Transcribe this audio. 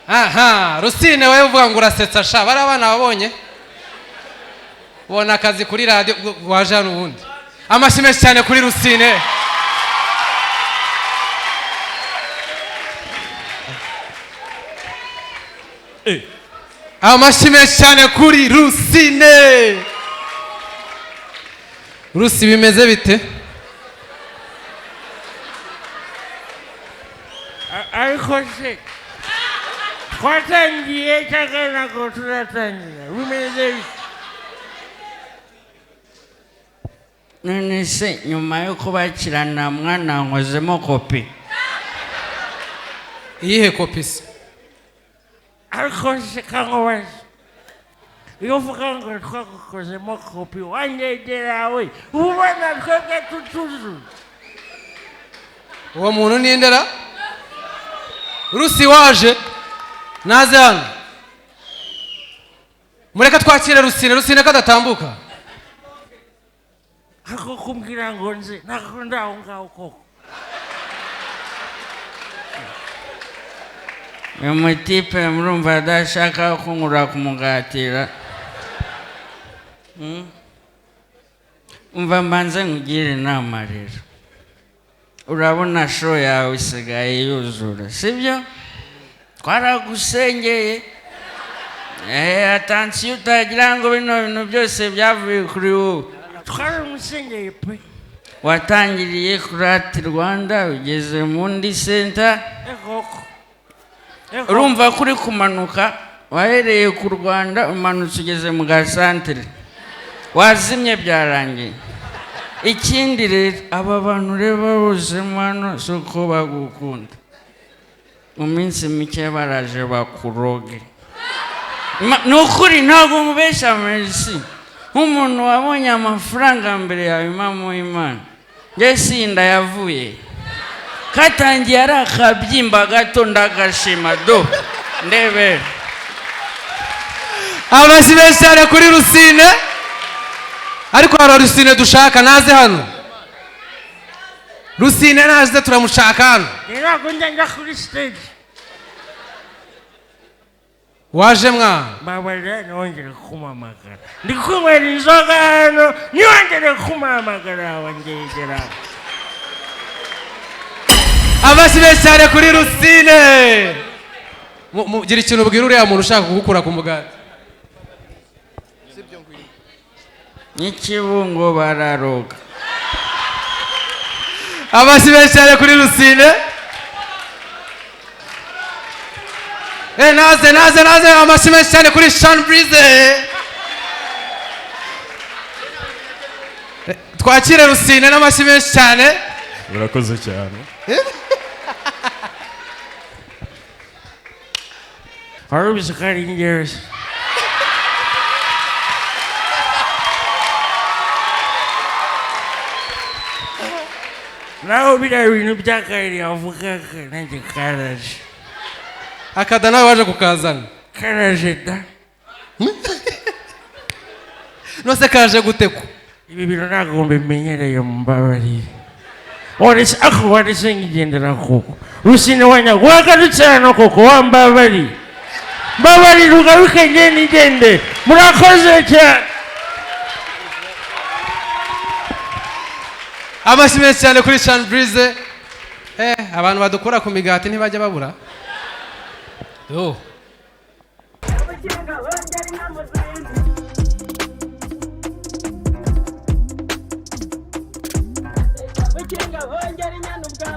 Aha, Rusine, wowe uvuga ngo urasetsa sha, bari abana babonye ubona akazi kuri radiyo, waje hano ubundi. Amashyi menshi cyane kuri Rusine. Amashyi menshi cyane kuri Rusine. Rusi, bimeze bite? Ariko se twatangiye cyangwa ntabwo turatangira? Bimeze bite? None se nyuma yo kubakirana, mwana, nkozemo kopi? Iyihe kopi se? Ariko se kankubaze, iyo uvuga ngo twagukozemo kopi, wangegerawe, uba ubona twebwe tutuzuye? Uwo muntu ni ndera? Rusi waje, naze hano. Mureke twakire Rusine. Rusine kadatambuka. Ariko kumbwira ngo nze, ntabwo ndi aho ngaho koko. Uyu mutipe murumva adashaka kunkura kumugatira. Umva, mbanze nkugire inama rero. Urabona show yawe isigaye yuzura, sibyo? Twaragusengeye. Attention, utagira ngo bino bintu byose byavuye kuri wowe. Twaramusengeye pe. Watangiriye kuri Art Rwanda, ugeze mu ndi center. Koko. Urumva ko uri kumanuka. Wahereye ku Rwanda, umanutse ugeze mu gasantere, wazimye, byarangiye. Ikindi rero, aba bantu ureba bose hano si uko bagukunda. Mu minsi mike baraje bakuroge. Ni ukuri, ntabwo mubeshya. Merci, nk'umuntu wabonye amafaranga mbere yawe, impamo y'Imana, njye si inda yavuye, katangiye ari akabyimba gato, ndagashima do ndebera. Amashyi menshi cyane kuri Rusine. Ariko hari Rusine dushaka, naze hano. Rusine naze, turamushaka hano. Ntabwo njya kuri stage. Waje mwana. Mbabarira, ntiwongere kumpamagara. Ndi kunywera inzoga hano, ntiwongere kumpamagara, wangegera. Amashyi menshi cyane kuri Rusine. Gira ikintu ubwira uriya muntu ushaka kugukura ku mugati. N'ikibungo bararoga. Amashyi menshi cyane kuri Rusine. Naze, naze, naze. Amashyi menshi cyane kuri Shan Breeze. Twakire Rusine n'amashyi menshi cyane. Urakoze cyane. Wari ubizi ko ari njyewe se? Naho biriya bintu by'akabiri yavugaga, nanjye karaje. Akada nawe waje kukazana? Karaje da. Nose kaje gute ko? Ibi bintu ntabwo mbimenyereye, mumbabarire. Warese ako, warese nkigendera koko. Rusine wanya, wagarutse hano koko, wambabariye. Mbabarira ugaruke, ngende igende. Murakoze cyane. Amashyi menshi cyane kuri Shan Breeze. Abantu badukura ku migati ntibajya babura. Yo. Abakinga bongera inka mu zindi. Abakinga bongera inyana ubwatsi.